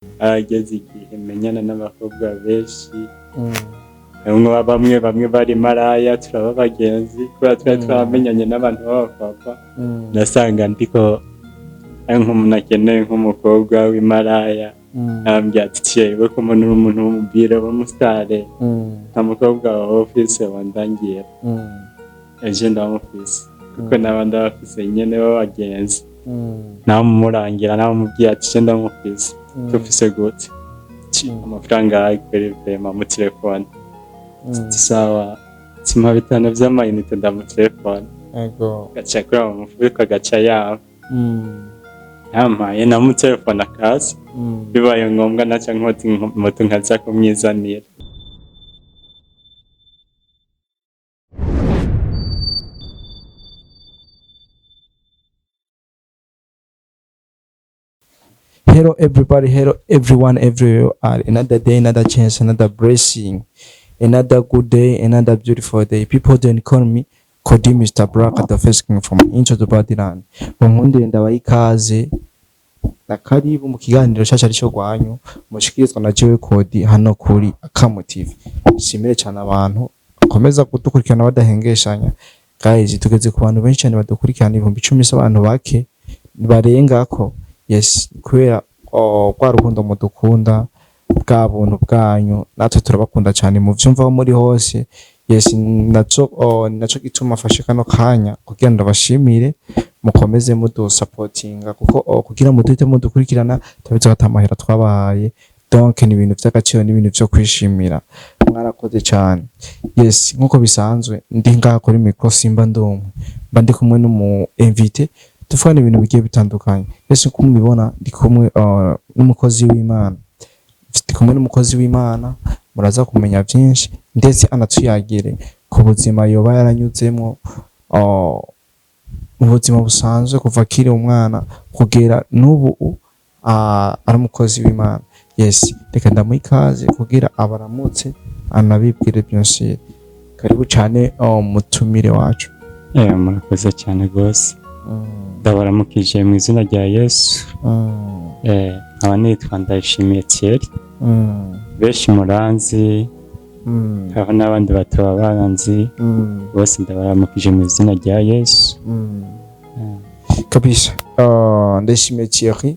Harageze igihe menyana n'abakobwa benshi, bamwe bari maraya, turaba bagenzi kubera twari twamenyanye n'abantu b'abapapa. Nasanga ndiko ari nk'umuntu akeneye nk'umukobwa w'imaraya, arambwira ati: "Jewe ko umuntu uri umuntu w'umubwire w'umusitare, nta mukobwa wawe ufise wandangira?" Ejo ndamufise, kuko n'abandi abafise nyene b'abagenzi, namurangira, namubwiye ati: "Je ndamufise." "Tufise gute?" "Amafaranga ari kuri vema mu telefone." "Sawa, simpa 5 vy'amayinite ndamutelefone." Gaca kuri mu mufuko, agaca yaba yampaye, namutelefone akaza. Bibaye ngombwa naca nkota moto nkaza kumwizanira. Hello everybody, hello everyone, everywhere you are. Another day, another chance, another blessing, another good day, another beautiful day. People don't call me Kodi Mr. Black, the first king from Into the Bodyland. Munkundire ndabaha ikaze na karibu mu kiganiro cacu arico rwanyu mushikirizwa na jewe Kodi hano kuri Akamo TV. Nshimire cyane abantu bakomeza kudukurikirana badahengeshanya. Guys, tugeze ku bantu benshi cyane badukurikirana, 10,000 abantu bake barengako. Yes, kubera, oh, rwa rukundo mudukunda, bwa buntu bwanyu, natwe turabakunda cyane mu vyumva aho muri hose. Yes, naco, oh, naco gituma afashe kano kanya kugira ndabashimire, mukomeze mudusapotinga, kuko, oh, kugira muduhite mudukurikirana turabizi ko ata mahera twabahaye. Donc ni ibintu vy'agaciro, ni ibintu vyo kwishimira, mwarakoze cyane. Yes, nkuko bisanzwe ndi ngaha kuri micro, simba ndumwe, mba ndi kumwe n'umu invité, tuvugana ibintu bigiye bitandukanye. Yes, nkuko mubibona ndi kumwe n'umukozi w'Imana, ndi kumwe n'umukozi w'Imana, muraza kumenya byinshi ndetse anatuyagire ku buzima yoba yaranyuzemo, mu buzima busanzwe kuva akiri umwana kugera n'ubu ari umukozi w'Imana. Yes, reka ndamuha ikaze kugira abaramutse anabibwire byose. Karibu cyane, mutumire wacu. Murakoze cyane rwose. Ndabaramukije mu izina rya Yesu. Nkaba nitwa Ndayishimiye Thierry. Benshi muranzi, hariho n'abandi bataba banzi. Bose ndabaramukije mu izina rya Yesu. Kabisa. Ndayishimiye Thierry,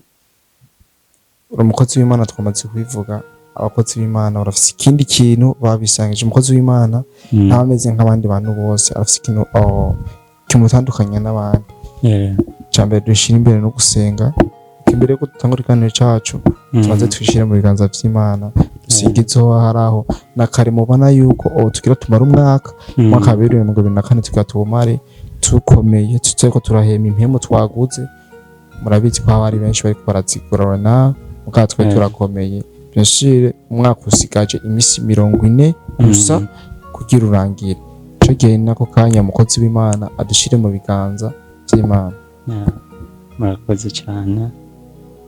uri umukozi w'Imana, twamaze kubivuga. Abakozi b'Imana barafise ikindi kintu babisangije. Umukozi w'Imana ntaba ameze nk'abandi bantu bose, arafise ikintu, kimutandukanya n'abandi. Icya mbere dushyira imbere no gusenga. Imbere yuko dutangura ikiganiro cacu, tubanze twishyire mu biganza vy'Imana, dusingizeho hari aho na kare mubona yuko, tugira tumara umwaka, umwaka wa 2024, tugira tuwumare tukomeye, tuteko turahema impemu twaguze. Murabizi ko haba hari benshi bariko barazigorana, mugabo twe turakomeye. Bien sûr, umwaka usigaje imisi 40 gusa kugira urangire. Ico gihe ni nako kanya umukozi w'Imana adushire mu biganza vy'Imana. Yeah. Murakoze cyane.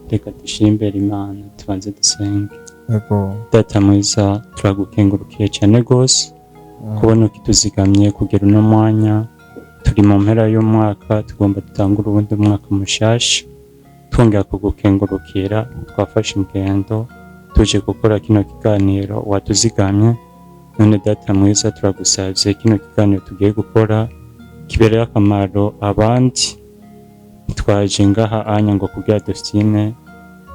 Reka dushyire imbere Imana, tubanze dusenge. Yego. Data mwiza, turagukengurukiye cyane rwose kubona ukituzigamye kugera uno mwanya. Turi mu mpera y'umwaka, tugomba dutangure uwundi mwaka mushasha. Twongera kugukengurukira, twafashe ingendo tuje gukora kino kiganiro, watuzigamye. None Data mwiza, turagusabye kino kiganiro tugiye gukora kibereye akamaro abandi. Twaje ngaha anya ngo kugira dusine,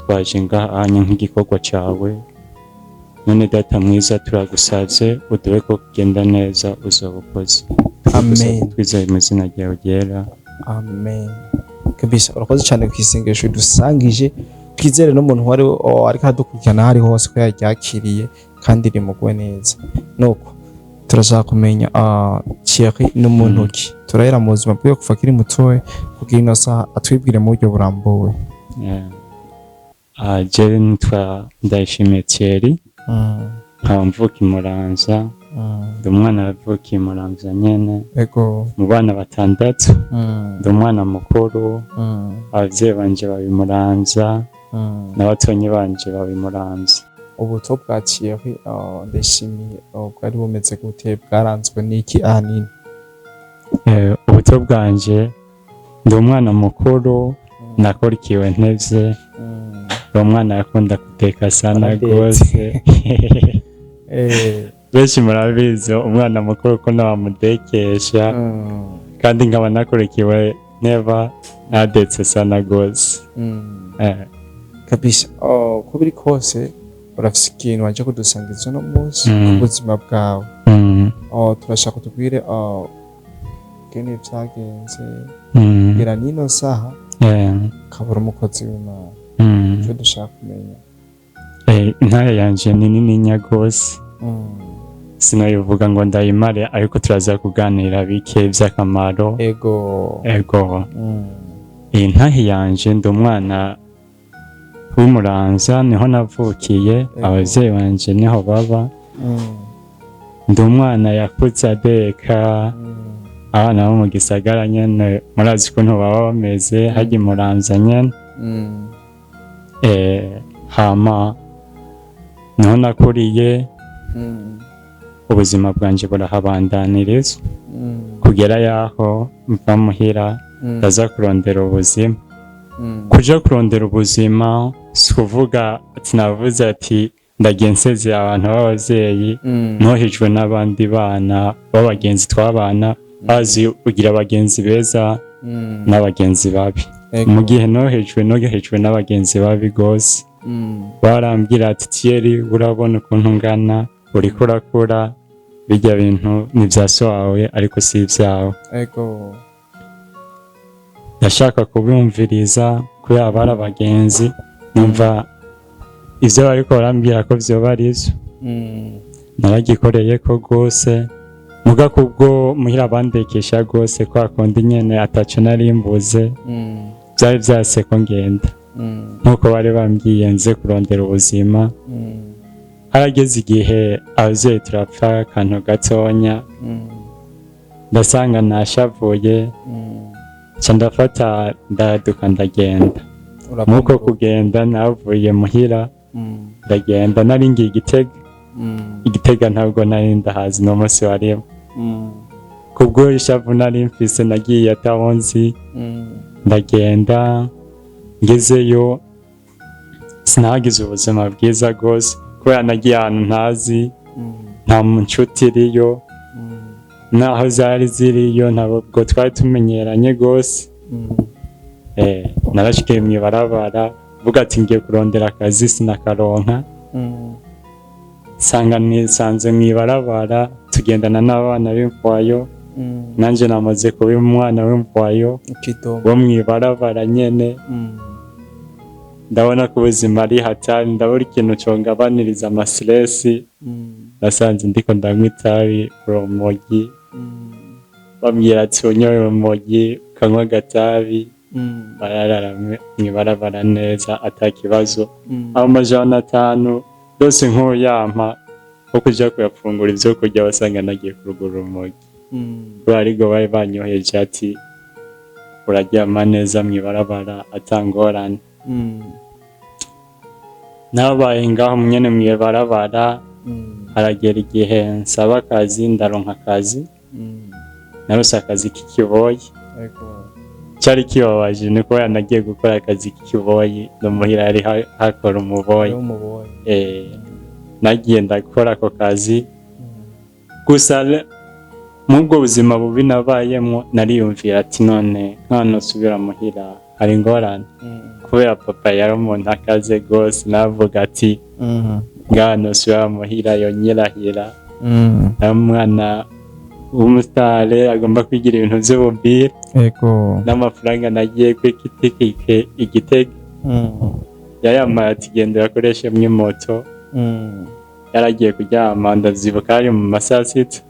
twaje ngaha anya nk'igikorwa cyawe. None Data mwiza, turagusabye uduhe ko kugenda neza, uzoba ukoze. Amen. Twizeye mu izina ryawe ryera. Amen. Kabisa, urakoze cyane ku isengesho dusangije. Twizere n'umuntu wari, oh, ariko aradukurikirana aho ari hose ko yaryakiriye kandi rimuguwe neza. Nuko turashaka kumenya, Thierry ni muntu ki? Turahera mu buzima bwiwe kuva akiri mutoya kugira ino saha, atwibwire mu buryo burambuwe. Yeah. Jewe nitwa Ndayishimiye Thierry, nkaba mvuka i Muramvya. Ndi umwana wavukiye i Muramvya nyene, mu bana batandatu ndi umwana mukuru. Abavyeyi banje baba i Muramvya, n'abatonyi banje baba i Muramvya. Ubuto bwa Thierry, Ndayishimiye, bwari bumeze gute? Bwaranzwe n'iki ahanini? Ubuto bwanje, ndi umwana mukuru, nakurikiwe ntevye. Uwo mwana yakunda guteka sana Aradetse. gose. Benshi murabizi, umwana mukuru ko ntawamudekesha, kandi nkaba nakurikiwe neva nadetse sana gose. Kabisa. Oh, uko biri kose urafise ikintu waje kudusangiza uno munsi ku buzima bwawe. Oh, turashaka tubwire, oh, ingene vyagenze kugera n'ino saha ukabura umukozi w'Imana. Ico dushaka kumenya. Intare yanje ni nininya gose, sinayivuga ngo ndayimare, ariko turaza kuganira bike vy'akamaro. Ego. Ego. Iyi ntahe yanje, ndi umwana w'Umuramvya, niho navukiye, abavyeyi banje niho baba. Ndi umwana yakuze adeka, abana bo mu gisagara nyene murazi ukuntu baba bameze harya Imuramvya nyene. Hama niho nakuriye, ubuzima bwanje burahabandaniriza kugera yaho mva muhira, ndaza kurondera ubuzima. Kuja kurondera ubuzima si kuvuga ati navuze ati ndagiye nsezeye abantu b'abavyeyi, ntohejwe n'abandi bana b'abagenzi twabana, bazi ugira abagenzi beza n'abagenzi babi. Mu gihe nohejwe n'abagenzi babi gose, barambwira ati: "Thierry, urabona ukuntu ungana, uriko urakura, bijya bintu ni ibya so wawe ariko si ibyawe." Ndashaka kubumviriza kubera bari abagenzi, numva ivyo bariko barambwira ko vyoba ari vyo. Naragikoreye ko rwose, muga kubwo muhira bandekesha rwose, kwa kundi nyene ataco nari mbuze, byari vyase ko ngenda nkuko bari bambwiye nze kurondera ubuzima. Harageze igihe abavyeyi turapfa akantu gatonya, ndasanga nashavuye, nca ndafata ndaduka ndagenda. Muko kugenda navuye muhira ndagenda, nari ngiye Igitega. Igitega ntabwo nari ndahazi no munsi warimo. Kubwo ishavu nari mfise nagiye ataho nzi. Ndagenda, ngezeyo sinahagize ubuzima bwiza rwose kubera nagiye ahantu ntazi, nta nshuti iriyo, naho zari ziriyo ntabwo twari tumenyeranye rwose. Narashikiye mw'ibarabara, vuga ati ngiye kurondera akazi, sinakaronka. Nsanga nisanze mw'ibarabara tugendana n'abana b'imvayo. Nanje namaze kuba umwana w'imvayo Kidomo. wo mw'ibarabara nyene. Ndabona ko ubuzima ari hatari, ndabura ikintu congabaniriza ama stress. Nasanze ndiko ndanywa itabi, urumogi. Bambwira ati unyoye urumogi ukanywa agatabi bararara mw'ibarabara neza atakibazo. Aho 500 yose nk'uyampa wo kuja kuyafungura ivyo kurya, wasanga nagiye kurugura urumogi, kubera aribwo bari banyoheje ati uraryama neza mw'ibarabara atangorane. Nabaye ngaho nyene mw'ibarabara, haragera igihe nsaba akazi, ndaronka akazi. Narose akazi k'ikiboyi. Cyari kibabaje ni kubera nagiye gukora akazi k'ikiboyi no muhira yari hakora umuboyi. Umuboyi. Nagiye ndakora ako kazi gusa mubwo buzima bubi nabayemwo, nariyumvira ati none nkano subira muhira hari ingorane, kubera papa yari umuntu akaze gose, navuga ati ngano subira muhira yonyirahira, ari umwana w'umusitare agomba kwigira ibintu vy'ububire n'amafaranga nagiye kuri kitike Igitega yayampaye ati genda uyakoreshemwo imoto. Yaragiye kuryama, ndavyibuka hari mu masaa 6,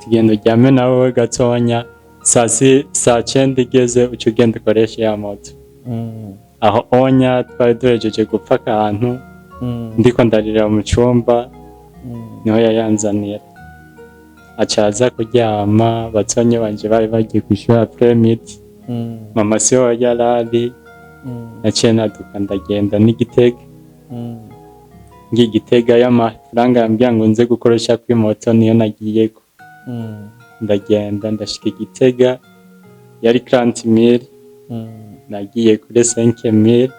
tugenda uryame nawe gatonya, saa 9 igeze uca ugenda ukoreshe ya moto. Aho onya twari duhejeje gupfa akantu, ndiko ndarira mu cumba, niho yayanzanira, aca aza kuryama. Batonye banje bari bagiye kw'ishuri après-midi, mama siho yarari. Naciye naduka ndagenda n'Igitega. Ngiye Igitega, y'amafaranga yambwira ngo nze gukoresha kuri moto niyo nagiyeko. Ndagenda ndashika Igitega, yari 40 mille, nagiye kuri 5 mille.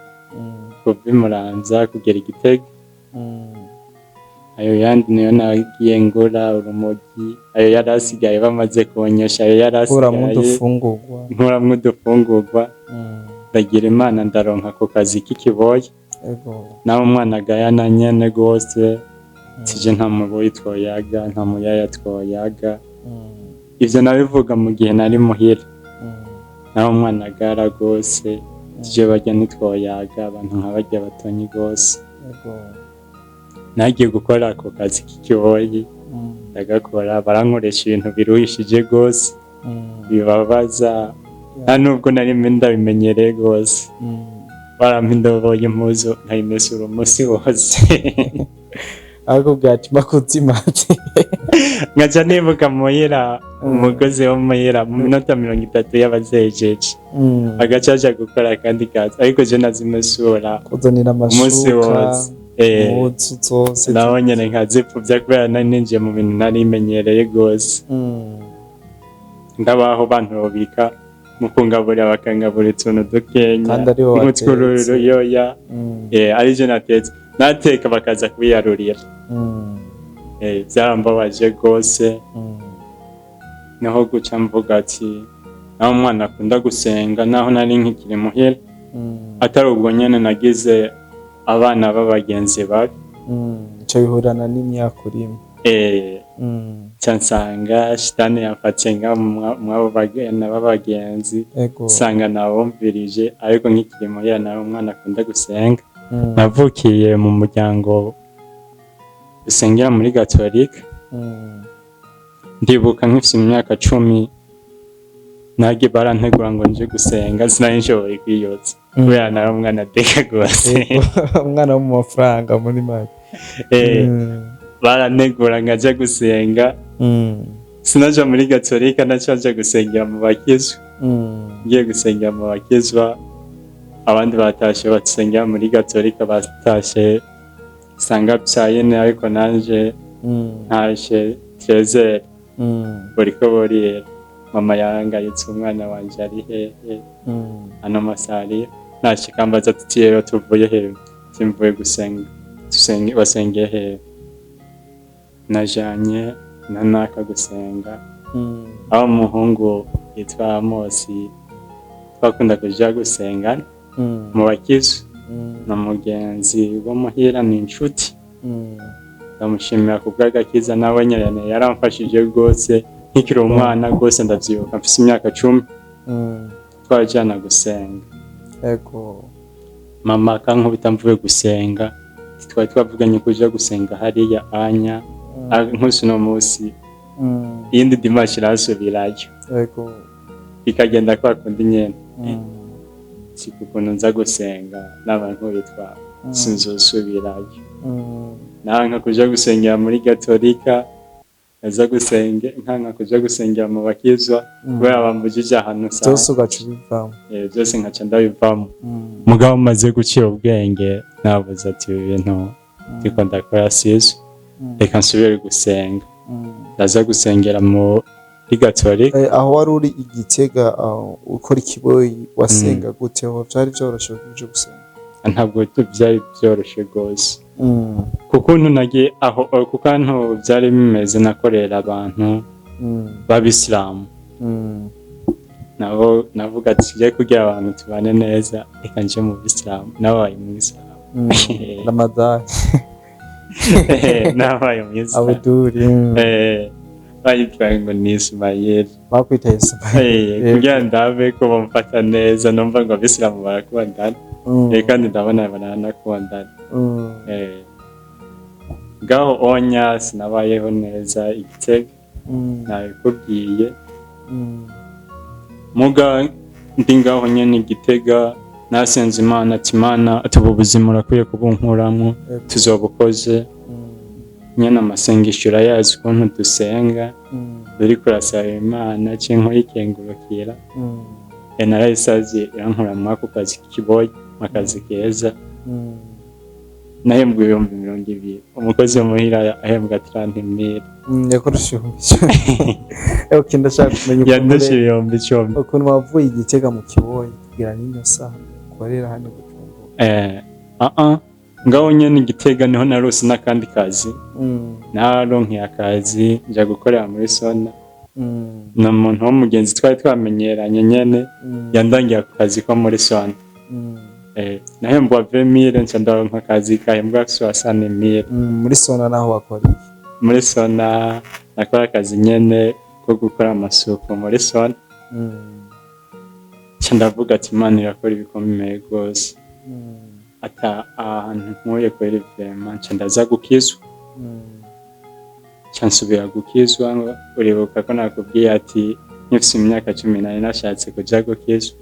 Kuva i Muramvya kugera i Gitega. Ayo yandi niyo nagiye ngura urumogi, ayo yari asigaye bamaze kunyosha, ayo yari Kuramwo asigaye udufungurwa. Nkuramwo udufungurwa. Ndagira Imana, ndaronka ku kazi k'ikiboyi. Nawe umwana agayana nyene gose, tije nta muboyi twoyaga, nta muyaya twoyaga. Ivyo nabivuga mu gihe nari muhira. Nawe umwana agara gose, tije barya ntitwoyaga, abantu nka barya batonyi gose. Nagiye gukora ako kazi k'ikiboyi, ndagakora, barankoresha ibintu biruhishije gose, bibabaza, nta nubwo nari ndabimenyereye gose. Barampa indobo y'impuzu nkayimesura umunsi wose. Akubwira ati makuzimavye. Nkaca nibuka muhira, umugozi wo muhira mu minota 30 y'abazejeje, agaca aja gukora akandi kazi, ariko je nazimesura Kuzanira umunsi amashuka, wose. impuzu zose. Naho nyene nkazipfuvya kubera nari ninjiye mu bintu nari menyereye gose. Ndabaho bantobika mu kungaburira, bakangaburira utuntu dukenya Kandi aribo watetse. nk'utwuruyoya. Arivyo natetse, nateka bakaza kubiyarurira. Vyarambabaje gose. Niho guca mvuga ati naho umwana akunda gusenga, naho nari nkikiri muhira, atari ubwo nyene nagize abana b'abagenzi babi. Ico bihurana n'imyaka urimo. Nca nsanga shitani yamfatiye nga mw'abo bagenda b'abagenzi. Nsanga nabumvirije, ariko nkikiri muhira nawe umwana akunda gusenga. Navukiye mu muryango usengera muri Gatolika. Ndibuka nkifise imyaka 10, nage barantegura ngo nje gusenga, sinari nshoboye kwiyotsa kubera nawe umwana ateka rwose. Umwana wo mu mafaranga muri make. Barantegura nkaja gusenga. Sinaja muri Gatolika, naca nja gusengera mu bakizwa. Ngiye gusengera mu bakizwa, abandi batashe basengera muri Gatolika batashe sanga psyene, ariko nanje ntashe 13h, buriko burira. Mama yarangayitse: "Umwana wanje ari hehe?" Ano masari nashe kambaza tuti: "Rero tuvuye hehe?" Timvuye gusenga. Tusenge, basengeye hehe? Najanye na naka gusenga. Aho umuhungu yitwa Amosi twakunda kuja gusenga mu bakizwa, na mugenzi wo muhira, ni inshuti. Ndamushimira ku bw'agakiza, nawe nyene yaramfashije rwose nkikiri umwana rwose. Ndavyibuka mfise imyaka 10, twajana gusenga. Mama akankubita mvuye gusenga. Twari twavuganye kuja gusenga hariya anya. Nkusi uno musi, iyindi dimanche irasubirayo, bikagenda kwa kundi nyene. Siko ukuntu nza gusenga n'abantu bitwa sinzosubirayo. Nanka kuja gusengera muri Gatolika, nkaza gusenge, nkanka kuja gusengera mu bakizwa kubera bambujije ahantu Byose ugaca ubivamo. Byose nkaca ndabivamo. Mugabo maze gucira ubwenge, navuze ati ibi bintu ndiko ndakora sizo, reka nsubire gusenga. Ndaza gusengera muri Gatolika. Aho wari uri i Gitega, aho ukora ikiboyi, wasenga gute? Aho vyari vyoroshe kuja gusenga? Ntabwo byari byoroshe rwose, kuko nagiye aho, kuko hano byari bimeze, nakorera abantu b'abisilamu. Nabo navuga ati tujye kugira abantu tubane neza, reka nje mu bisilamu. Nabaye umwisilamu. Ramadani. Nabaye umwisilamu. Abuduri. Bayitwaye ngo ni Ismail. Bakwita Ismail. Kugira ndabe ko bamfata neza, numva ngo abisilamu barakundana. Kandi ndabona baranakundana. Ngaho onya sinabayeho neza i Gitega, nabikubwiye. Muga ndi ngaho nyene i Gitega, nasenze Imana ati: "Imana," ati, "ubu buzima urakwiye kubunkuramwo." Tuzobukoze. Nyene amasengesho urayazi ukuntu dusenga, uriko urasaba Imana canke uyikengurukira. Narayisavye, irankura mwako kazi k'ikiboyi, akazi keza. Nahembwa 20,000, umukozi wo muhira ahembwa 30 000. Yakurusha 10,000. Okay, ndashaka kumenya ukuntu Yandusha 10,000. Ukuntu wavuye i Gitega mu kiboyi kugira n'ino saha ukorera hano i Bujumbura. Ah, ngaho nyene Igitega niho narose n'akandi kazi. Naronkeye akazi, nja gukorera muri Sona. Ni umuntu w'umugenzi twari twamenyeranye nyene yandangiye ako kazi ko muri Sona. Nahembwa 20 000, nca ndaronka akazi kahembwa 60 000. Muri Sona naho wakora iki? Muri Sona nakora akazi nyene ko gukora amasuku muri Sona. Nca ndavuga ati: "Imana irakora ibikomeye rwose." Ata ahantu nkuye kweri, vraiment, nca ndaza gukizwa. Nca nsubira gukizwa. Uribuka ko nakubwiye ati nkifise imyaka 14 nashatse kuja gukizwa.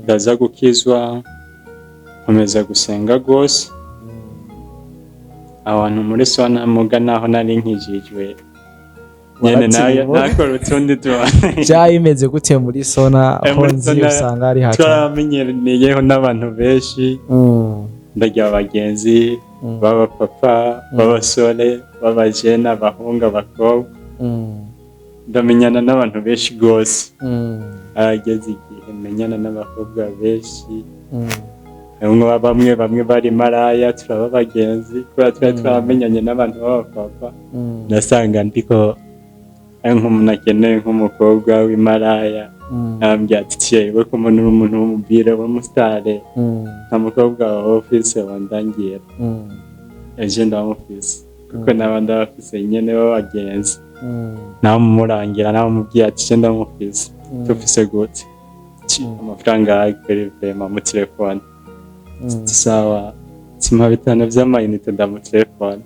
Ndaza gukizwa, nkomeza gusenga rwose. Abantu muri Sona, muga naho nari nkijijwe nyene, nayo Waratsimbura. nakora utundi tuntu. Byari bimeze gute muri Sona? Muri Ko nzi Sona usanga ari hato. Twaramenyeraniyeho n'abantu benshi. Ndagira abagenzi b'abapapa, b'abasore, b'abajene, abahungu, abakobwa. Ndamenyana n'abantu benshi rwose. Harageze igihe menyana n'abakobwa benshi. Harimwo bamwe bari maraya, turaba abagenzi kubera twari twaramenyanye n'abantu b'abapapa. Nasanga ndiko ari nk'umuntu akeneye nk'umukobwa w'imaraya, arambwira ati: "Cye, we ko umuntu uri umuntu w'umubire w'umusitare, nta mukobwa wawe ufise wandangira?" Ejo ndamufise, kuko n'abandi abafise nyene b'abagenzi. Namurangira, namubwiye ati: "Je ndamufise." "Tufise gute?" "Amafaranga kuri vraiment mu telefone." "Sawa, simpa bitanu vy'amayinite ndamutelefone."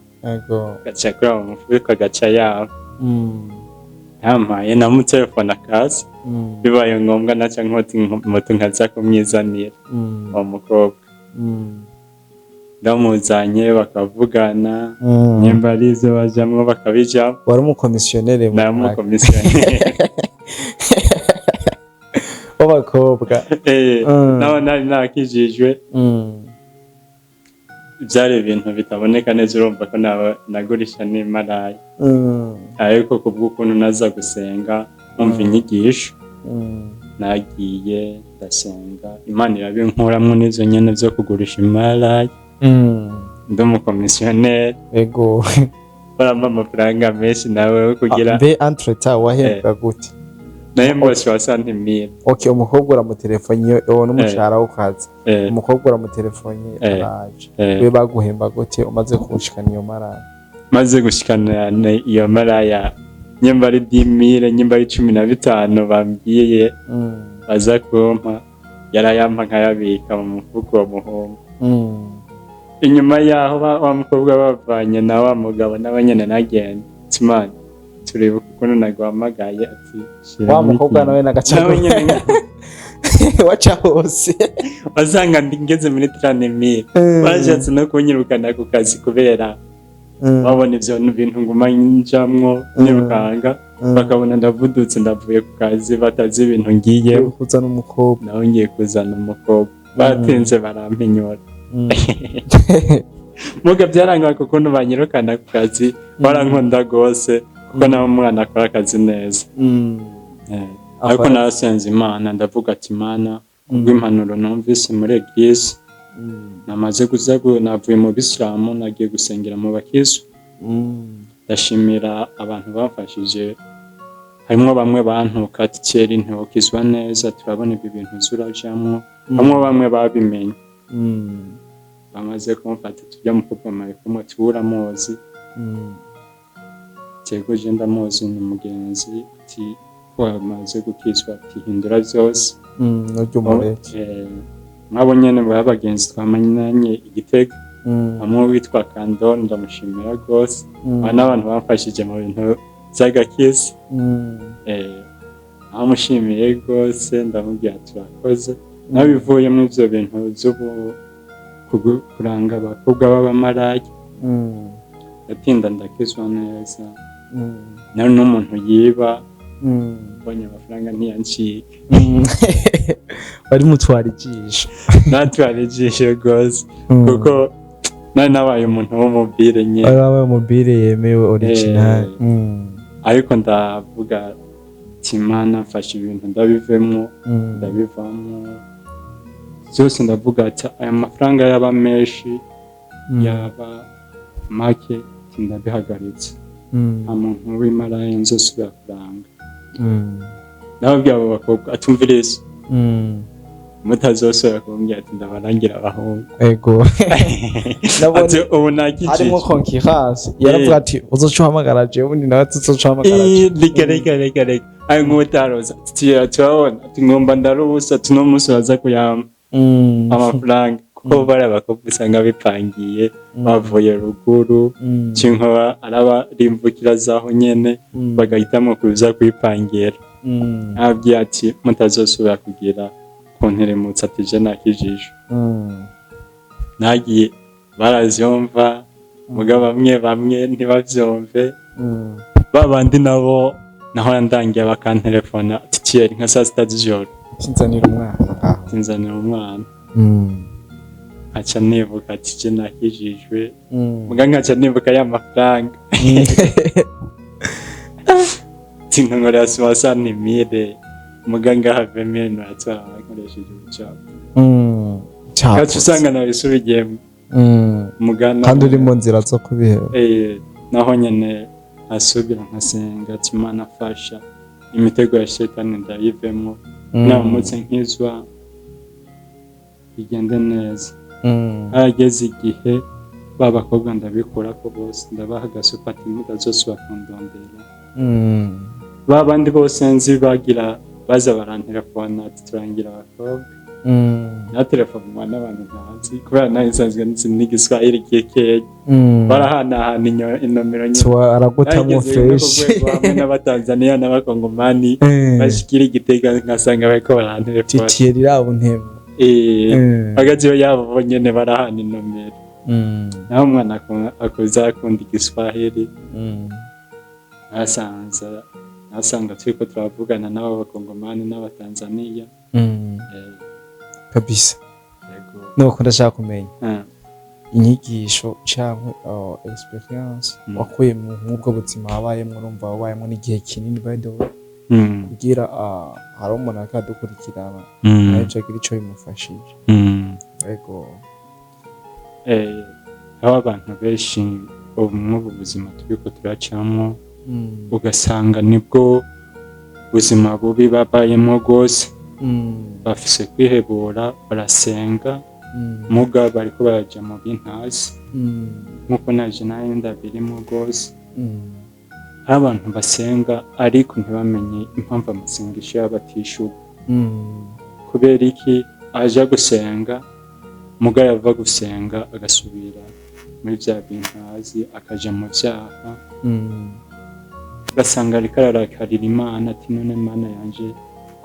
Gaca kuri mu mufuko, agaca yaba yampaye, namutelefone akaza. Bibaye ngombwa naca nkota moto nkaza kumwizanira uwo mukobwa. Ndamuzanye, bakavugana. Nyemba ari ivyo bajamwo, bakabijamwo. Wari umukomisiyonere mu Naramukomisiyoneri. w'abakobwa. Naho nari nakijijwe, byari ibintu bitaboneka neza. Urumva ko nagurisha n'imaraya. Ariko kubw'ukuntu naza gusenga, nkumva inyigisho, nagiye ndasenga, Imana irabinkuramwo n'izo nyene vyo kugurisha imaraya. Ndi umukomisiyoneri. Barampa amafaranga menshi nawe kugira Mbe entre-temps wahembwa gute? Nahembwa 60 000. Okay, umukobwa uramutelefone, uwo n'umushahara w'ukazi. Umukobwa uramutelefone, araje. We baguhemba gute umaze kuwushikana iyo maraya? Maze gushikana iyo maraya, nyimba ari 10 000, nyimba ari 15 bambwiye baza kumpa, yarayampa nkayabika mu mufuko wa muhungu. Inyuma yaho wa mukobwa bavanye na wa mugabo, nawe nyene nagenda timana, turibuka ukuntu naguhamagaye ati: Wa mukobwa "Shiramo nawe nagaca nawe nyene waca hose. Wasanga ngeze muri 30 000. Bashatse no kunyirukana ku kazi kubera babona ivyo bintu nguma njamwo nyirukanga, bakabona ndavudutse, ndavuye ku kazi, batazi ibintu ngiye kuzana umukobwa. Nawe ngiye kuzana umukobwa, batinze barampinyura. Muga byaranga ukuntu banyirukana ku kazi, barankunda rwose kuko nawe umwana akora akazi neza. Ariko narasenze Imana, ndavuga ati: "Imana, kubw'impanuro numvise muri église, namaze kuza navuye mu bisilamu, nagiye gusengera mu bakizu. Ndashimira abantu bamfashije, harimwo bamwe bantuka ati: 'Kera ntiwokizwa neza, turabona ibi bintu urajamwo.' Bamwe babimenye bamaze kumufata, tujya mukobwa mwari kumwe uramuzi?" "Yego, je ndamuzi, ni umugenzi." Ati: "Wamaze gukizwa?" Ati: "Hindura byose." Nurya umureke. Nk'abo nyene baba bagenzi twamanyanye Igitega, hamwe witwa Kando, ndamushimira rwose. Aba n'abantu bamfashije mu bintu by'agakiza. Amushimiye rwose, ndamubwira turakoze. Nabivuyemo ivyo bintu vy'ubu kuranga abakobwa b'abamaraya. Ndatinda ndakizwa neza. Nawe n'umuntu yiba, mbonye amafaranga ntiyancika. Wari mutwara ijisho. Natwara ijisho rwose, kuko nari nabaye umuntu w'umubire nyine. Wari wabaye umubire yemewe, original. Ariko ndavuga ati: "Imana mfashe ibintu ndabivemwo." Ndabivamo byose, ndavuga ati aya mafaranga yaba menshi. Yaba make ndabihagaritse, nta muntu w'imaraya nzosubira kuranga. Nababwiye abo bakobwa atumviriza, mutazosubira kumbwira ati ndabarangira abahungu. Ego. Ati Nabone ubu nakijije. Harimo concurrence, yaravuga ati uzoca uhamagara jewe, ubundi nawe tuzoca uhamagara jewe. Reka, reka, reka, reka, ari nk'utaroza tugira turabona ati ngomba ndarubusa, ati uno munsi baza kuyampa amafaranga, kuko bari abakobwa usanga bipangiye bavuye ruguru, cyangwa arabarimvukira zaho nyene, bagahitamo kuza kwipangira. Ababwiye ati mutazosubira kugira kunteremutsa, ati je nakijije. Nagiye baravyumva, muga bamwe bamwe ntibavyumve. Ba bandi nabo naho ndangiye bakantelefona ati Thierry, nka saa 6 z'ijoro, Sinzanira umwana ngaho. Tinzanira umwana. Nkaca nibuka ati je nakijijwe, muga nkaca nibuka ya mafaranga, tinkankorera 60 mille, muga ngaha 20 mille natwara nkoresheje ubucafu. Kaca usanga nabisubigiyemo. Muga Kandi uri mu nzira zo kubiheba. Naho nyene asubira nkasenga ati Imana afasha, imitego ya shetani ndayivemwo, namutse nkizwa bigende neza. Harageze igihe ba bakobwa ndabikurako bose, ndabaha agasupa ati mutazosubira kundondera. Ba bandi bose nzi bagira baza barantelefona ati turangira abakobwa, natelefonwa n'abantu ntazi kubera nawe nsanzwe nzi n'igiswahili gikeya, barahanahana inomero nyine. Tuwa aragutamwo. Narigeze no ku Fresh. rwego hamwe n'Abatanzaniya n'Abakongomani bashikira Igitega, ngasanga bariko barantelefona. Titiye rirabo ntemo. Hagati yabo bonyene barahana inomero, naho umwana akuza akunda igiswahili, nasanza nasanga turiko turavugana n'abo Bakongomani n'Abatanzaniya. Kabisa. Yego. Nuko ndashaka kumenya inyigisho canke experience wakuye mu nk'ubwo buzima wabayemwo. Urumva wabayemwo n'igihe kinini, by the way, kugira hari umuntu ariko adukurikirana nawe agira ico bimufashije. Ego. Aho abantu benshi ubu mw'ubu buzima turiko turacamwo, ugasanga nibwo buzima bubi babayemwo rwose, bafise kwihebura, barasenga, muga bariko baraja mu bintazi, nkuko naje nayo ndabirimo rwose. Hari abantu basenga ariko ntibamenye impamvu amasengesho yabo atishurwa. Kubera iki aja gusenga, muga yava gusenga agasubira muri vya bintazi, akaja mu vyaha, ugasanga ariko ararakarira Imana ati none Mana yanje,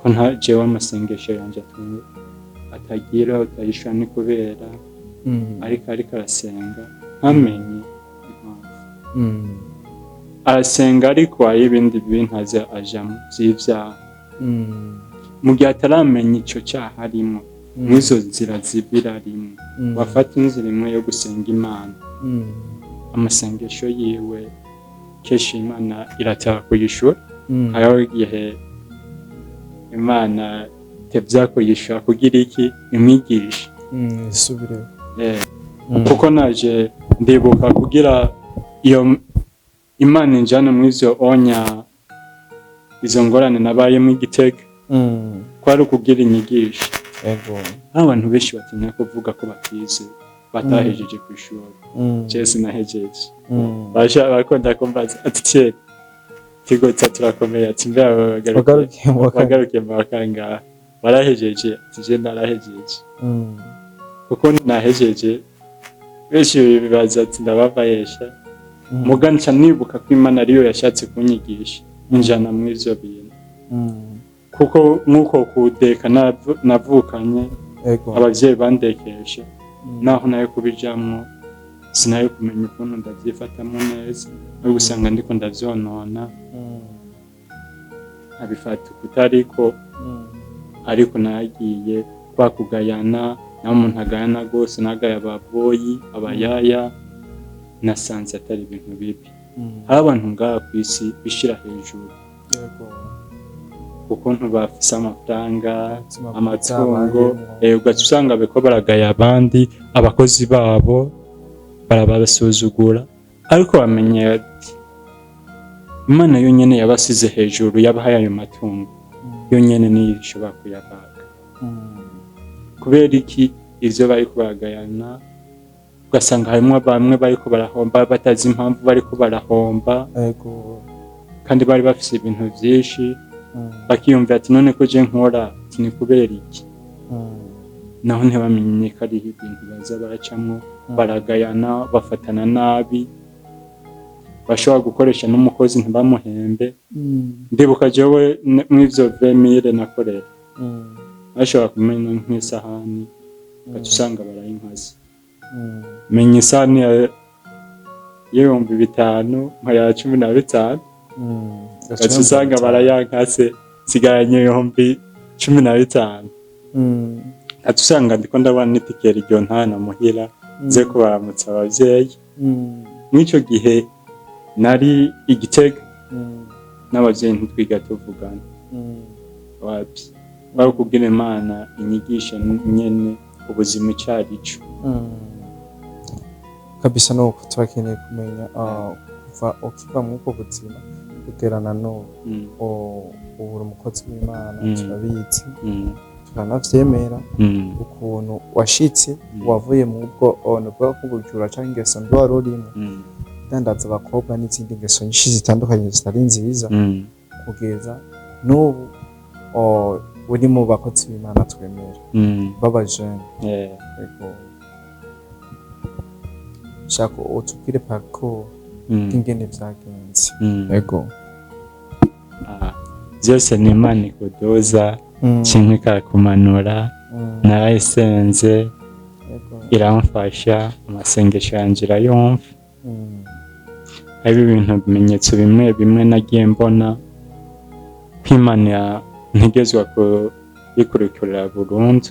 ko nta jewe amasengesho yanje atagira utayishura, ni kubera ariko arasenga ntamenye impamvu. Arasenga ariko hari ibindi bintazi ajamo vy'ivyaha. Mu gihe ataramenya ico cyaha arimo, mw'izo nzira zibiri arimo, wafata inzira imwe yo gusenga Imana, amasengesho yiwe kenshi Imana irataha kuyishura. Hariho igihe Imana itevya kuyishura kugira iki? Imwigisha. Isubire. Kuko naje ndibuka kugira iyo Imana injana mw'ivyo onya, izo ngorane nabayemo Igitega, kwari ukugira inyigisho. Abantu benshi batinya kuvuga ko batize, batahejeje ku ishuri. Je sinahejeje. Basha bakunda kumbaza ati Thierry, tigotsa turakomeye, ati mbe abo Wagarukiye mu wa kane. Wagarukiye mu wa kangahe? Warahejeje? Ati je narahejeje. Kuko nahejeje, benshi bibaza ati ndabavayesha. Muga nca nibuka ko Imana ariyo yashatse kunyigisha injana muri ivyo bintu, kuko nk'uko kudeka navukanye, abavyeyi bandekesha, naho nayo kubijamwo sinayo kumenya ukuntu ndavyifatamo neza, no gusanga ndiko ndavyonona, nkabifata ukutariko. Ariko nagiye kwa kugayana naho umuntu agayana rwose, nagaya ababoyi, abayaya, nasanze atari ibintu bibi. Hari abantu ngaha ku isi bishira hejuru ukuntu bafise amafaranga, Ubuzima bwiza amatungo, babayemwo. Ugaca usanga bariko baragaya abandi, abakozi babo. Barabasuzugura, ariko bamenye ati Imana yonyene yabasize hejuru, yabahaye ayo matungo, yonyene niyo ishobora kuyabaga. Kubera iki ivyo bariko baragayana, ugasanga harimwo bamwe bariko barahomba batazi impamvu bariko barahomba, kandi bari bafise ibintu vyinshi, bakiyumvira ati: "None ko je nkora?" Ati: "Ni kubera iki?" Naho ntibamenye ko ariho ibintu baza baracamwo, baragayana, bafatana nabi, bashobora gukoresha n'umukozi ntibamuhembe. Ndibuka jewe mw'ivyo 20 000 nakorera, bashobora kumena nk'isahani, ugaca usanga barayinkase. Menya isahani y'5,000 nka ya 15, ugaca usanga barayankase, nsigaranye 15,000. Ugaca usanga ndiko ndabona n'itike iryo ntana muhira nze kubaramutsa abavyeyi. Mw'ico gihe nari i Gitega, n'abavyeyi ntitwiga tuvugana. Wapi, bari kubwira Imana inyigisha nyene ubuzima ico arico. Kabisa, nuko turakeneye kumenya kuva ukiva muri ubwo buzima kugera na n'ubu. Ubu uri umukozi w'Imana, turabizi, turanavyemera. Ukuntu washitse, wavuye mu bwo nuvuga ko ubujura canke ingeso mbi wari urimwo, dandaza abakobwa n'izindi ngeso nyinshi zitandukanye zitari nziza, kugeza n'ubu uri mu bakozi b'Imana twemera b'abajene. Ego, shaka utubwire parcours ingene vyagenze. Ego. Ah, vyose ni Imana ikuduza kimwe ikakumanura. Narayisenze, iramfasha, amasengesho yanje irayumva. Hariho ibintu, bimenyetso bimwe bimwe nagiye mbona ko Imana ntegezwa kuyikurikira burundu.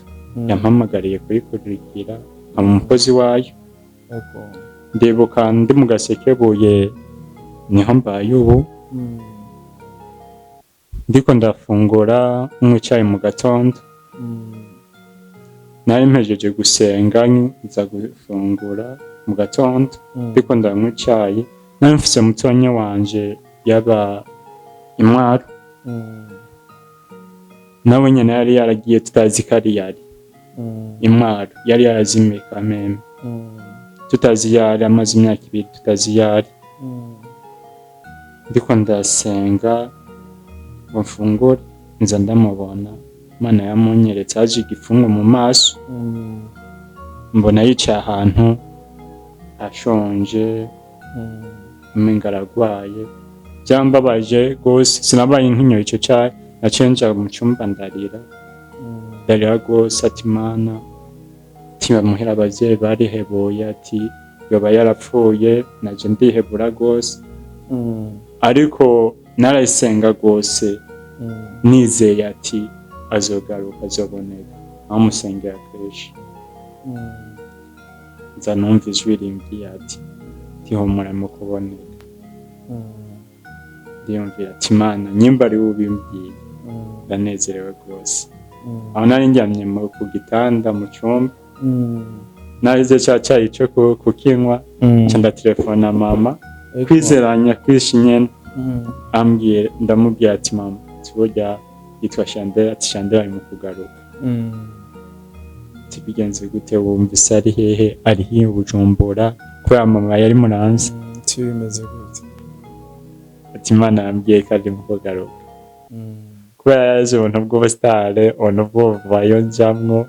Yampamagariye kuyikurikira nkaba umukozi wayo. Ndibuka ndi mu Gasekebuye, niho mbaye ubu. Ndiko ndafungura, nywa icayi mu gatondo. Nari mpejeje gusenga, nza gufungura mu gatondo. Ndiko ndanywa icayi, nari mfise mutonya wanje yaba i Mwaro. Nawe nyene yari yaragiye, tutazi ko ari yari i Mwaro, yari yarazimiye kameme, tutazi iyo ari, amaze imyaka 2 tutazi iyo ari. Ndiko ndasenga ngo mfungure, nza ndamubona. Imana yamunyeretse haje igifungu mu maso. Mbona yicaye ahantu ashonje, umenga aragwaye. Byambabaje rwose, sinabaye nkinyoye ico cayi, naciye nja mu cumba ndarira, ndarira rwose, ati: "Mana," ati, "bamuhera abavyeyi barihebuye," ati, "yoba yarapfuye." Naje ndihebura rwose, ariko narayisenga rwose, nizeye ati azogaruka, azoboneka, aho musengera kenshi. Nza numva ijwi rimbwiye ati: "Tihumura mu kuboneka." Ndiyumvira ati: "Imana, nyimba ari we ubimbwiye, ndanezerewe rwose." Aho nari ndyamye ku gitanda mu cyumba, narize ca cayi co kukinywa, nca ndatelefona mama. Kwizeranya kwishi nyene. Ambwiye, ndamubwira ati: "Mama," ati, "burya yitwa Shandera," ati, "Shandera ari mu kugaruka." Ati: "Bigenze gute? Wumvise ari hehe?" "Ari hiyo Bujumbura," kubera mama yari Muramvya. Ti bimeze gute? Ati: "Imana yambwiye ko ari mu kugaruka." Kubera yaje ubuntu bw'ubusitare, ubuntu bw'ubuvayo njamwo,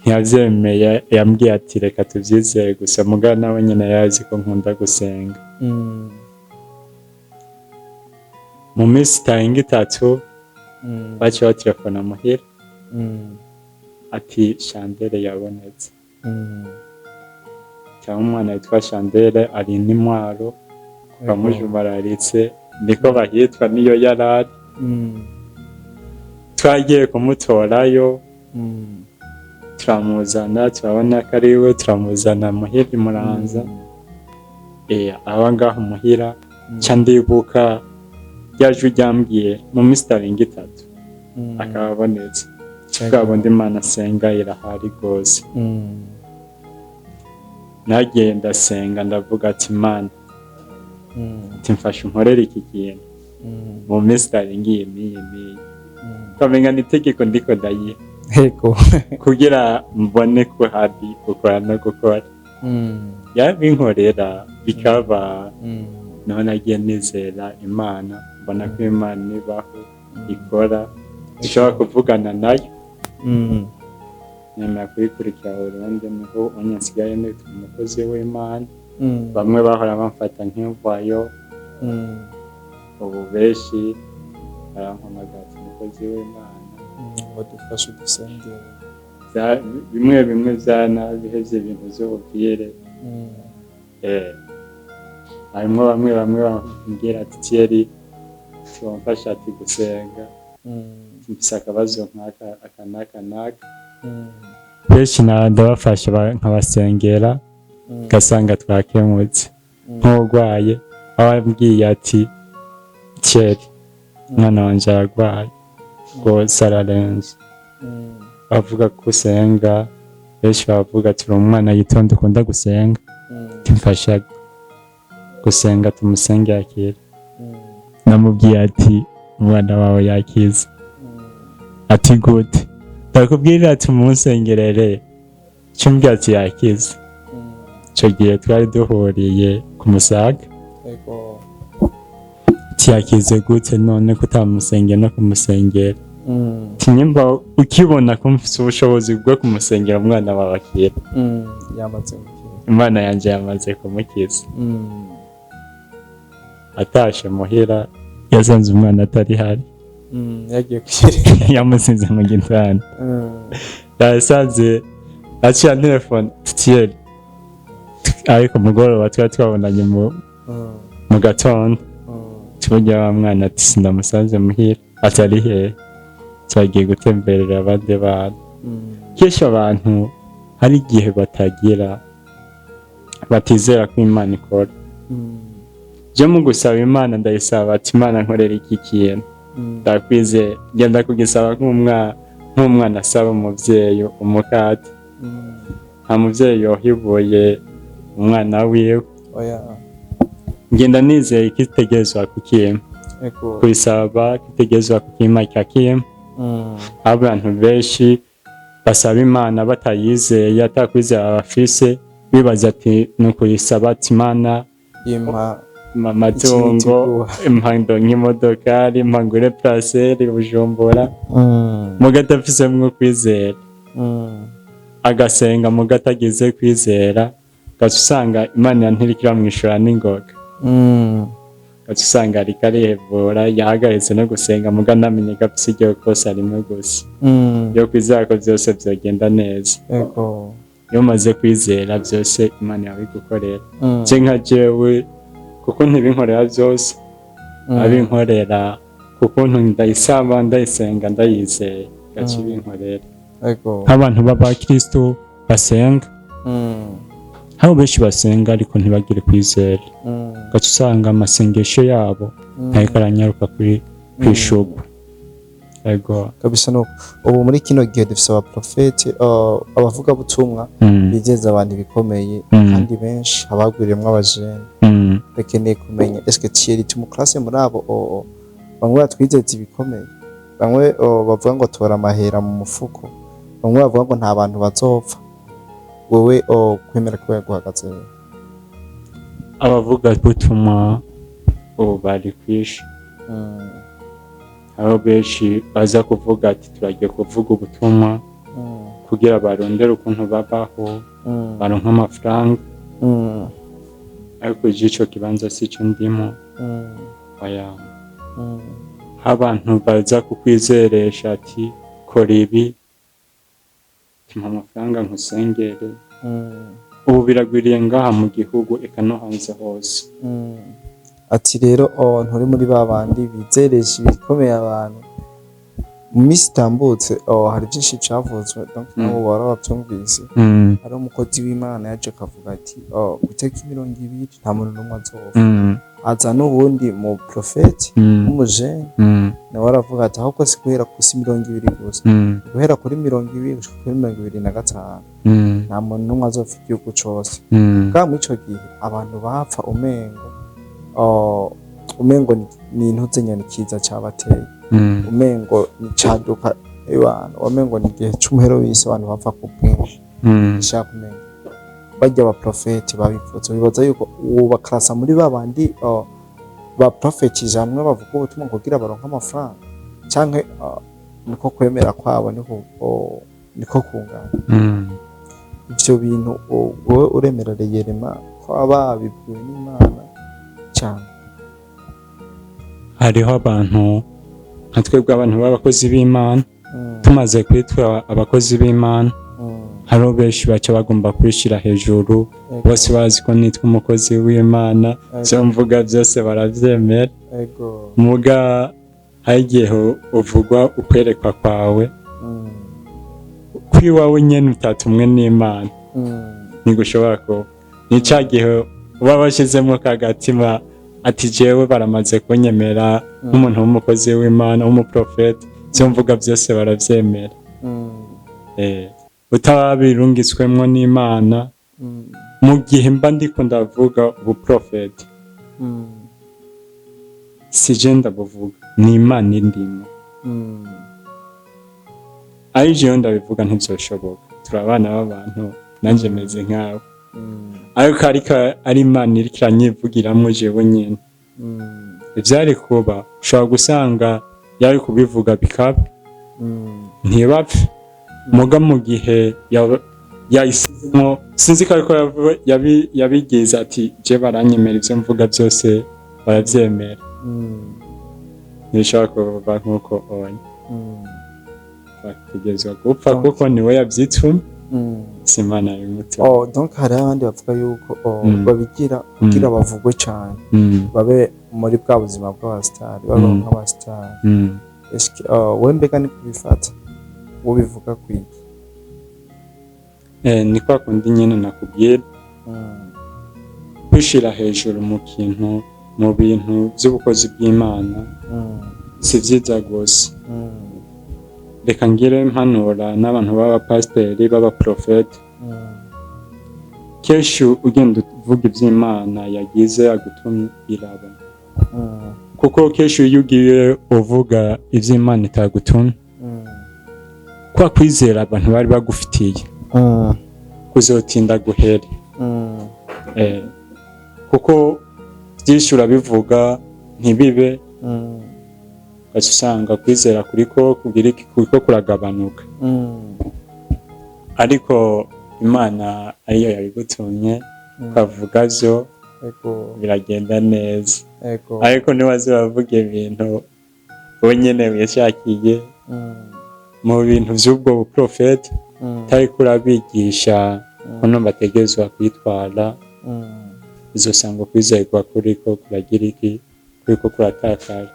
ntiyavyemeye. Yambwiye ati: "Reka tuvyizere gusa." Mugabo nawe nyene yazi ko nkunda gusenga. Mu minsi itarenga 3, baciye batelefona muhira, ati: "Shandere yabonetse," cyangwa umwana witwa Shandere ari n'Imwaro bamujumararitse, niko bahitwa, niyo yarari. Twagiye kumutorayo, turamuzana, turabona ko ari we, turamuzana muhira i Muramvya. Aba ngaho muhira. Nca ndibuka rya jwi ryambwiye mu minsi itarenga 3 akaba abonetse. Bwa bundi Imana asenga irahari rwose. Nagiye ndasenga, ndavuga ati: "Imana," ati, "mfasha unkorere iki kintu mu minsi itarengiye n'iyi n'iyi." Ukamenga ni itegeko ndiko ndayiha kugira mbone ko hari gukora no gukora. Yabinkorera bikaba. Niho nagiye nizera Imana, mbona ko Imana ibaho, ikora, ishobora kuvugana nayo. Nemera kuyikurikira burundu. Niho unye nsigaye nitwa umukozi w'Imana. Bamwe bahora bamfata nk'imvayo, ubu benshi barampamagara ati: "Umukozi w'Imana." Ngo dufashe, udusengere. Bimwe bimwe byanabihevye, ibintu vy'ububwire. Harimwo bamwe bamwe bambwira ati: "Thierry, tiwamfasha," ati, "gusenga, mfise akabazo nk'aka, aka n'aka n'aka." Benshi ndabafasha, nkabasengera, ugasanga twakemutse. Nk'urwaye abambwiye ati: "Thierry, umwana wanje aragwaye rwose, ararenze." Bavuga ko usenga, benshi bavuga ati: "Uri umwana yitonda, ukunda gusenga." Timfasha gusenga, tumusenge akira. Namubwiye ati: "Umwana wawe yakize." Ati: "Gute?" Ndakubwira ati: "Umunsengerere." Cumbwira ati: "Yakize." Ico gihe twari duhuriye ku Musaga. Ati: "Yakize gute none kutamusengera no kumusengera?" Ati: "Nyimba ukibona ko mfise ubushobozi bwo kumusengera umwana wawe akira, Yamaze gukira. Imana yanje yamaze kumukiza." Atashe muhira yasanze umwana atari hari. Yagiye kuyereka. Yamusinze mu gitanda. Yasanze aciye telefone Thierry, ariko mugoroba twari twabonanye mu gatondo. Tujya wa mwana, ati: "Sindamusanze muhira." Atari hehe? Twagiye gutemberera abandi bantu. Kenshi abantu hari igihe batagira, batizera ko Imana ikora. Je mu gusaba Imana, ndayisaba ati: "Imana, nkorera iki kintu." Ndakwizeye, ngenda kugisaba nk'umwana asaba umuvyeyi umukate. Nta muvyeyi yohibuye umwana wiwe. Oya. Ngenda nizeye ko itegerezwa kukimpa. Kubisaba kitegerezwa kukimpa, ikakimpa. Abantu benshi basaba Imana batayizeye, atakwizera bafise, bibaza ati ni ukuyisaba ati: "Imana, impa amatungo, Ikintu." Impa nk'imodokari, impa ngure parcelle Bujumbura." Muga adafisemwo kwizera, agasenga muga atagize kwizera, ugaca usanga Imana ntiriko iramwishura n'ingoga. Ugaca usanga ariko arihebura, yahagaritse no gusenga, muga ntamenye ko afise iryo kosa rimwe gusa yo kwizera ko vyose vyogenda neza. Iyo umaze kwizera, vyose Imana yabigukorera. Je nka jewe, kuko ntibinkorera vyose, abinkorera kuko ndayisaba, ndayisenga, ndayizeye, gaca ibinkorera. Nk'abantu b'abakristo basenga, habo benshi basenga ariko ntibagire kwizera, ugaca usanga amasengesho yabo ntariko aranyaruka kuri kwishurwa. Ego. Kabisa nuko ubu muri kino gihe dufise abaprofete, abavugabutumwa bizeza abantu ibikomeye, kandi benshi abagwiriyemwo abajene. Bakeneye kumenya: eske Thierry tumuklasse muri abo bamwe batwizeza ibikomeye, bamwe bavuga ngo tora amahera mu mufuko, bamwe bavuga ngo nta bantu bazopfa? Wewe kwemera kuba guhagaze? Abavuga butumwa ubu bari kwisha. Aho benshi baza kuvuga ati: "Turagiye kuvuga ubutumwa," kugira barondere ukuntu babaho, baronke amafaranga. Ariko je ico kibanza sico ndimo. Oya. Abantu baza kukwizeresha ati: "Kora ibi, mpa amafaranga nkusengere." Ubu biragwiriye ngaha mu gihugu, eka no hanze hose. Ati rero nturi muri ba bandi bizeresha ibikomeye abantu. Mu minsi itambutse hari byinshi byavuzwe, donc nabo wara wabyumvise. Hari umukozi w'Imana yaje akavuga ati: "Ku itariki 20 nta muntu n'umwe azopfa." Aza n'uwundi mu profeti w'umujene, nawe aravuga ati ahubwo si guhera ku si 20 gusa, guhera kuri 20 gushika kuri 25, nta muntu n'umwe azopfa igihugu cose. Bwa muri ico gihe abantu bapfa umengo, oh, umengo ni intuze nyoni kiza cabateye, umengo ni caduka abantu, umengo ni igihe c'umuhero w'isi, abantu bapfa ku bwinshi. Nshaka kumenya, barya abaprofeti babivuze, bibaza yuko uwo bakarasa muri ba bandi, oh, baprofetije hamwe bavuga ubutumwa kugira baronke amafaranga, canke, oh, niko kwemera kwabo, niko, oh, niko kungana ivyo bintu? Oh, wowe uremera réellement ko aba babibwiwe n'Imana cyane? Hariho abantu nka twebwe, abantu b'abakozi b'Imana, tumaze kwitwa abakozi b'Imana, hariho benshi baca bagomba kwishira hejuru. Bose bazi ko nitwa umukozi w'Imana, ivyo mvuga byose baravyemera. Muga hari igihe uvugwa ukwerekwa kwawe kwiwawe nyene utatumwe n'Imana, ntigushobora kuba. Ni ca gihe uba washizemwo kagatima ati jewe baramaze kunyemera nk'umuntu w'umukozi w'Imana, w'umuprofeti, ivyo mvuga byose baravyemera. Utabirungitswemwo n'Imana, mu gihe mba ndiko ndavuga ubuprofeti, si je ndabuvuga, ni Imana indimo. Ari jewe ndabivuga ntivyoshoboka, turi abana b'abantu, nanje meze nkawe. Ariko ari Imana iriko iranyivugiramwo jewe nyene, ivyari kuba ushobora gusanga yari kubivuga bikaba, ntibapfe. Muga mu gihe yayisizemo, sinzi ko ariko yabigize ati je baranyemera, ivyo mvuga byose baravyemera, ntibishobora kuva nk'uko onye bategerezwa gupfa, kuko niwe yavyitumye, si Imana yabimutumye. Oh, donc hari abandi bavuga yuko, oh, babigira kugira bavugwe cyane, babe muri bwa buzima bw'abasitari, babeho nk'abasitari. Eske, oh, wowe mbega ni kubifata, wowe bivuga kwiki? Ni kwa kundi nyene nakubwira, kwishira hejuru mu kintu, mu bintu vy'ubukozi bw'Imana, si vyiza gose. Reka ngire mpanura n'abantu b'abapasiteri, b'abaprofeti. Kenshi ugenda uvuga ivy'Imana yagize yagutumye, iraba, kuko kenshi iyo ugiye uvuga ivy'Imana itagutumye, kwa kwizera abantu bari bagufitiye kuzotinda guhere. Kuko byinshi urabivuga ntibibe, ugaca usanga kwizera kuriko kugira iki, kuriko kuragabanuka. Ariko Imana ariyo yabigutumye, ukavuga vyo, biragenda neza. Ariko niwaza uravuga ibintu wowe nyene wishakiye mu bintu vy'ubwo buprofeti, utariko urabigisha ukuntu bategerezwa kwitwara, uzosanga ukwizerwa kuriko kuragira iki, kuriko kuratakara.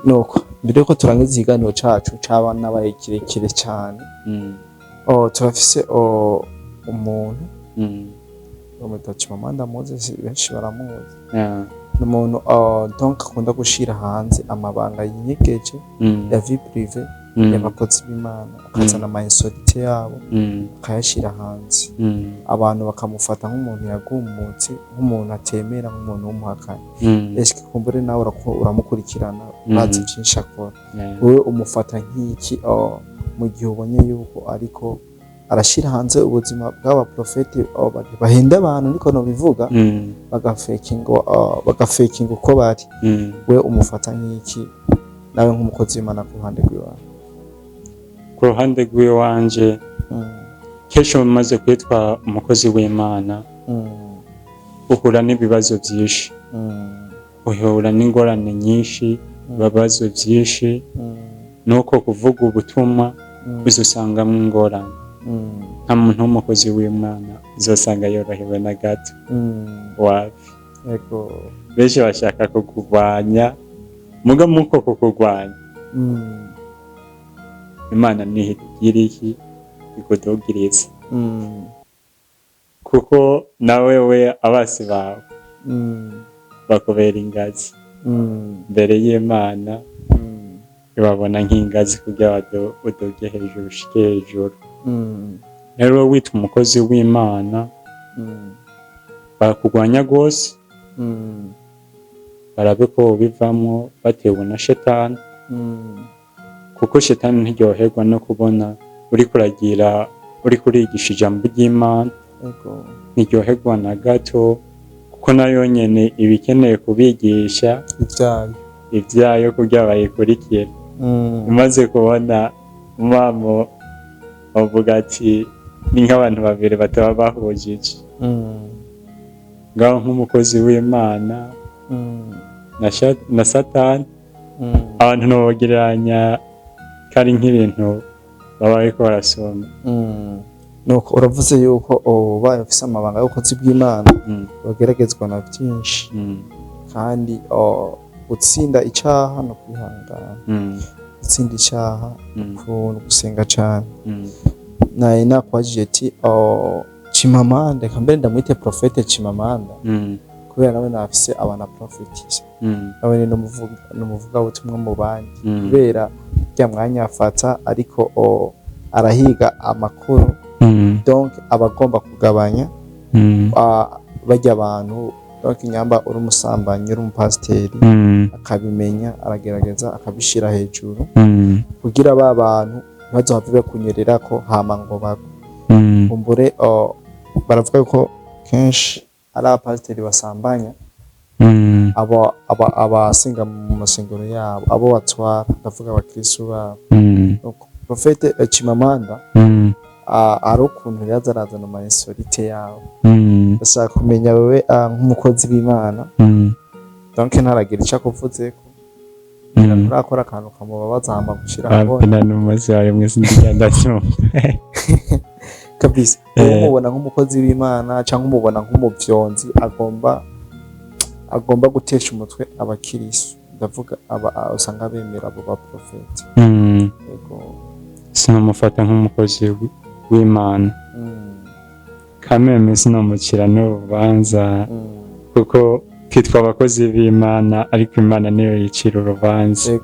Nuko mbere yuko turangiza ikiganiro cacu c'abana kirekire cyane, oh, turafise, oh, umuntu bamwita Chimamanda Moses, benshi baramuzi. Ni umuntu, oh, donc akunda gushira hanze amabanga yinyegeje ya vie privée y'abakozi b'Imana, akazana ama insolites yabo, akayashira hanze. Abantu bakamufata nk'umuntu yagumutse, nk'umuntu atemera, nk'umuntu w'umuhakanyi. Eske kumbure nawe uramukurikirana, urazi byinshi akora? Wowe umufata nk'iki, oh, mu gihe ubonye yuko ariko arashira hanze ubuzima bw'abaprofeti, oh, bahenda abantu, niko nobivuga, bagafekinga, oh, bagafekinga uko bari? We umufata nk'iki nawe nk'umukozi w'Imana ku ruhande rw'iwawe? Ku ruhande rw'iwanje, kenshi umaze kwitwa umukozi w'Imana, uhura n'ibibazo byinshi, uhura n'ingorane nyinshi, ibibazo byinshi. Nuko kuvuga ubutumwa uzosangamo ingorane. Nta muntu w'umukozi w'Imana uzosanga yorohewe na gato, wapi. Benshi bashaka kukurwanya, muga muko kukurwanya, Imana niho igira iki, ikudugiriza, kuko nawe we abasi bawe Bakubera ingazi mbere y'Imana. Ibabona nk'ingazi kugira uduge hejuru, ushike hejuru. Rero witwa umukozi w'Imana, barakugwanya rwose, barabe ko bivamwo batewe na shetani, kuko shetani ntiryoherwa no kubona uriko uragira, uriko urigisha ijambo ry'Imana. Ntiryoherwa na gato, kuko nayo nyene iba ikeneye kubigisha ivyayo, ivyayo kugira bayikurikire. Umaze kubona mamo bavuga ati ni nk'abantu babiri bataba bahujije. Ngaho nk'umukozi w'Imana na Satani, abantu ntibogereranya ko ari nk'ibintu baba bariko barasoma. Nuko uravuze yuko ubaye ufise amabanga y'ubukozi bw'Imana bageragezwa na byinshi, kandi gutsinda icaha no kwihangana, gutsinda icaha gusenga cane. Naye nakwajije ati Chimamanda, reka mbere ndamwite Prophète Chimamanda, kubera nawe nafise abana prophétise, nawe ni umuvugabutumwa mu bandi, kubera rya mwanya afata ariko arahiga amakuru, donc aba agomba kugabanya barya abantu. Donc nyamba uri umusambanyi, uri umupasiteri, akabimenya, aragerageza akabishira hejuru kugira ba bantu ntibazohave bakunyererako hama ngo bagwe. Kumbure baravuga ko kenshi ari abapasiteri basambanya abo abasenga mu masengero yabo, abo batwara, ndavuga abakristo babo. Nuko Prophète Chimamanda ari ukuntu yaza arazana ama insolite yabo. Ndashaka kumenya wewe, nk'umukozi w'Imana, donc ntaragira ico akuvuzeko, nturakora akantu kamubabaza hama gushira ahabona? Apena n'umunsi wawe mwese ndigenda ndacyumva. Kabisa, wowe umubona nk'umukozi w'Imana cyangwa umubona nk'umuvyonzi agomba gutesha umutwe abakirisu? Ndavuga aba usanga bemera abo baprofeti. Yego. Sinamufata nk'umukozi w'Imana. Kameme sinamucira n'urubanza, kuko twitwa abakozi b'Imana, ariko Imana niyo yicira urubanza.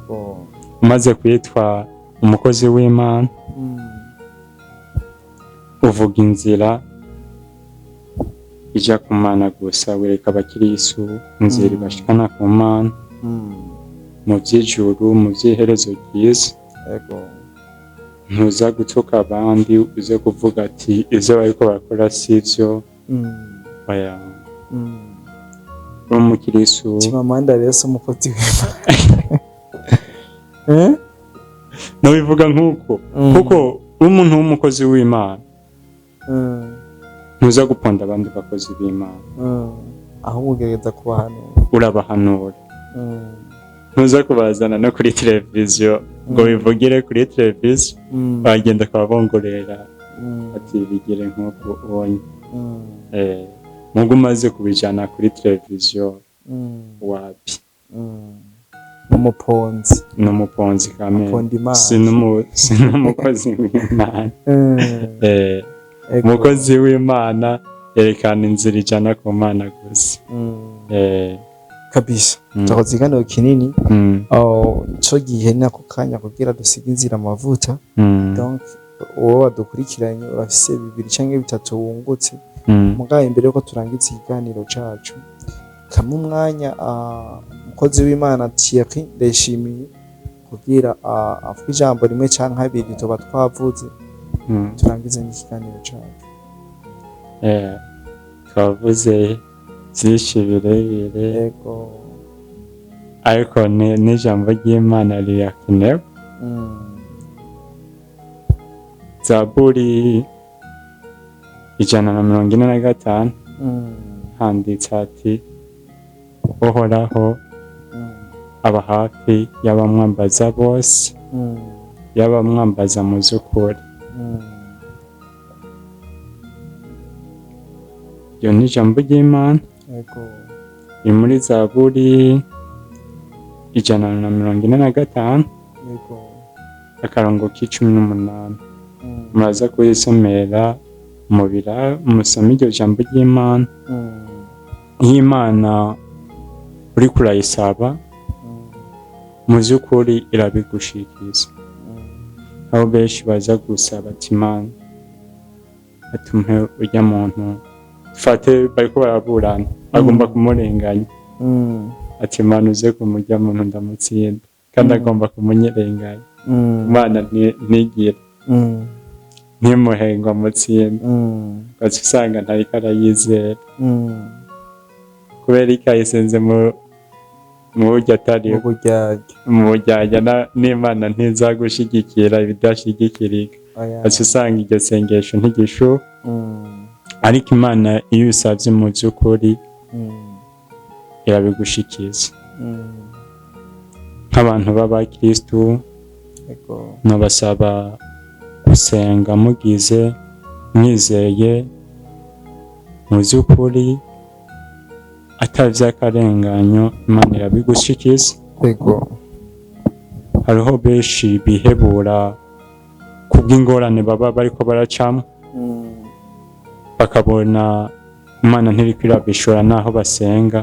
Umaze kwitwa umukozi w'Imana, uvuga inzira ija ku Mana gusa, wereka abakirisu inzira ibashikana ku Mana, mu vy'ijuru, mu vy'iherezo ryiza. Ntuza gutuka abandi, uze kuvuga ati ivyo bariko barakora sivyo. Oya. Uri umukirisu. Chimamanda rero si umukozi w'Imana, eh? Nabivuga nk'uko, kuko uri umuntu w'umukozi w'Imana, ntuza guponda abandi bakozi b'Imana. Ahubwo ugerageza kubahanura. Urabahanura. Ntuza kubazana no kuri televiziyo ngo bivugire kuri televiziyo. Bagenda akababongorera ati bigire nk'uko ubonye. Mugo umaze kubijana kuri televiziyo, wapi. Umuponzi. Ni umuponzi kamere. Aponda Imana. Si n'umukozi w'Imana. Umukozi w'Imana yerekana inzira ijana ku Mana gusa. Kabisa. Twakoze ikiganiro kinini. Oh, ico gihe ni ako kanya kugira dusige inzira amavuta. Donc uwo wadukurikiranye urafise bibiri canke bitatu wungutse. Mugabo imbere yuko turangiza ikiganiro cacu, kamwe umwanya umukozi w'Imana Thierry Ndayishimiye kugira avuge ijambo rimwe canke abiri tuba twavuze, turangize n'ikiganiro cacu. Twavuze byinshi birebire, ariko n'ijambo ry'Imana rirakenewe. Zaburi 145, handitse ati: "Uhoraho aba hafi y'abamwambaza bose, y'abamwambaza mu by'ukuri." Iryo ni ijambo ry'Imana. Ni muri Zaburi 145, akarongo k'18. Muraza kuyisomera mubira musome iryo jambo ry'Imana. Nk'Imana Uriko urayisaba mu vy'ukuri, irabigushikiza. Aho benshi baza gusaba ati: "Imana, atumpe urya muntu." Fate bariko baraburana, agomba kumurenganya, ati: "Imana, uze kumurya muntu ndamutsinda," kandi agomba kumunyerenganya. Imana ntigire ntimuhe ngo amutsinde, ugaca usanga ntariko arayizera kubera ko ayisenze mu buryo atari mu buryarya. Mu buryarya. N'Imana ntizagushigikira ibidashigikirika. Oya. Ugaca usanga iryo sengesho ntigishuka. Ariko Imana, iyo usavye mu vy'ukuri, irabigushikiza. Nk'abantu b'abakristu, nabasaba gusenga mugize mwizeye mu vy'ukuri, atari vy'akarenganyo, Imana irabigushikiza. Hariho benshi bihebura kubw'ingorane baba bariko baracamwo, bakabona Imana ntiriko irabishora naho basenga.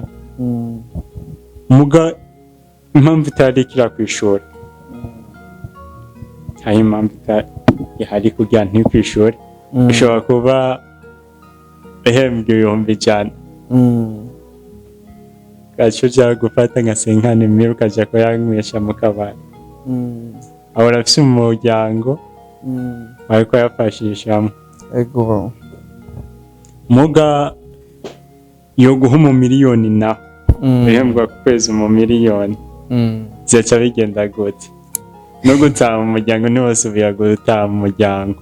Muga impamvu itariko irakwishura, hari impamvu ihari kugira ntikwishura. Ushobora kuba uhembwa 100,000, gaca uja gufata nka 50 mille, ukaja kuyanywesha mu kabari. Ahora afise umuryango bariko yafashishamwo. Muga yo guha umumiliyoni naho, uhembwa ku kwezi umumiliyoni, vyoca bigenda gute? No gutaha mu muryango, ntiwosubira gutaha mu muryango.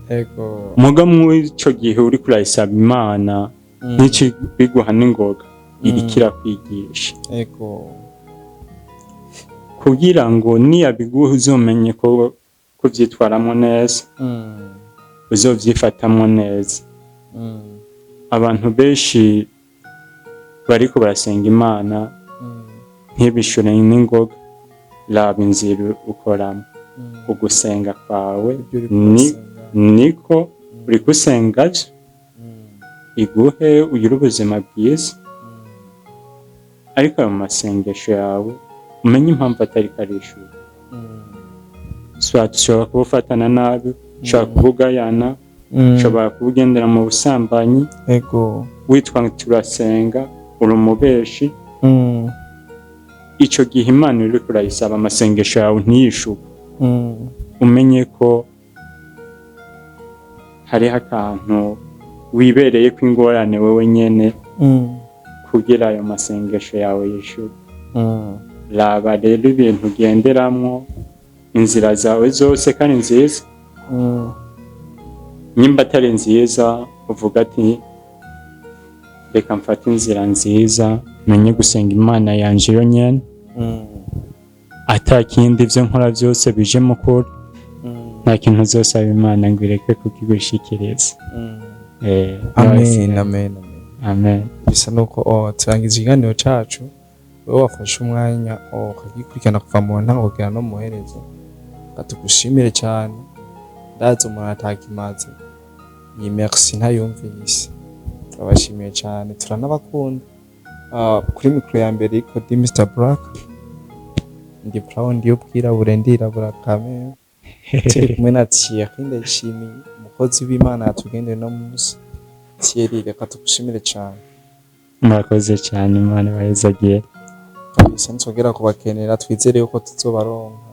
Muga mw'ico gihe uriko urayisaba Imana, n'ici biguha n'ingoga, iriko irakwigisha kugira ngo niyabiguha uzomenye ko kuvyitwaramwo neza, uzovyifatamwo neza. Abantu benshi bariko barasenga Imana ntibishure n'ingoga. Raba inzira ukoramo ugusenga kwawe. Ibyo uriko Ni urasenga. Niko uriko usenga vyo iguhe ugire ubuzima bwiza, ariko ayo masengesho yawe umenye impamvu atariko arishura. Soit ushobora kuba ufatana nabi, ushobora kuba ugayana, ushobora kuba ugendera mu busambanyi, witwa ngo turasenga, uri umubeshi. Ico gihe Imana uriko urayisaba, amasengesho yawe ntiyishuke, umenye ko hariho akantu wibereye ko ingorane wewe nyene kugira ayo masengesho yawe yishuke. Raba rero ibintu ugenderamwo, inzira zawe zose kandi nziza. Nyimba atari nziza, uvuga ati: "Reka mfate inzira nziza, menye gusenga Imana yanje yo nyene, ata kindi, ivyo nkora vyose bije mu kuri." Nta kintu uzosaba Imana ngo ireke kukigushikiriza. Amen, amen, amen. Amen. Bisa nuko, oh, turangiza ikiganiro cacu. Wowe wafashe umwanya, oh, ukagikurikirana kuva mu ntango kugera no mu muherezo, katugushimire cyane. Ndazi umuntu atakimaze iyi merci ntayumvise. Turabashimiye cyane, turanabakunda. Kuri mikoro ya mbere iko di Mr Black, ndi proud y'ubwirabure, ndirabura kame. Turi kumwe na Thierry Ndayishimiye, umukozi w'Imana yatugendeye no munsi. Thierry, reka tugushimire cyane. Murakoze cyane, Imana ibahezagiye. Kabisa, nitwongera kubakenera twizere yuko tuzobaronka.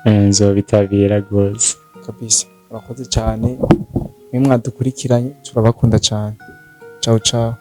Nzobitabira rwose. Kabisa, murakoze cyane mwe mwadukurikiranye, turabakunda cyane. Ciao ciao.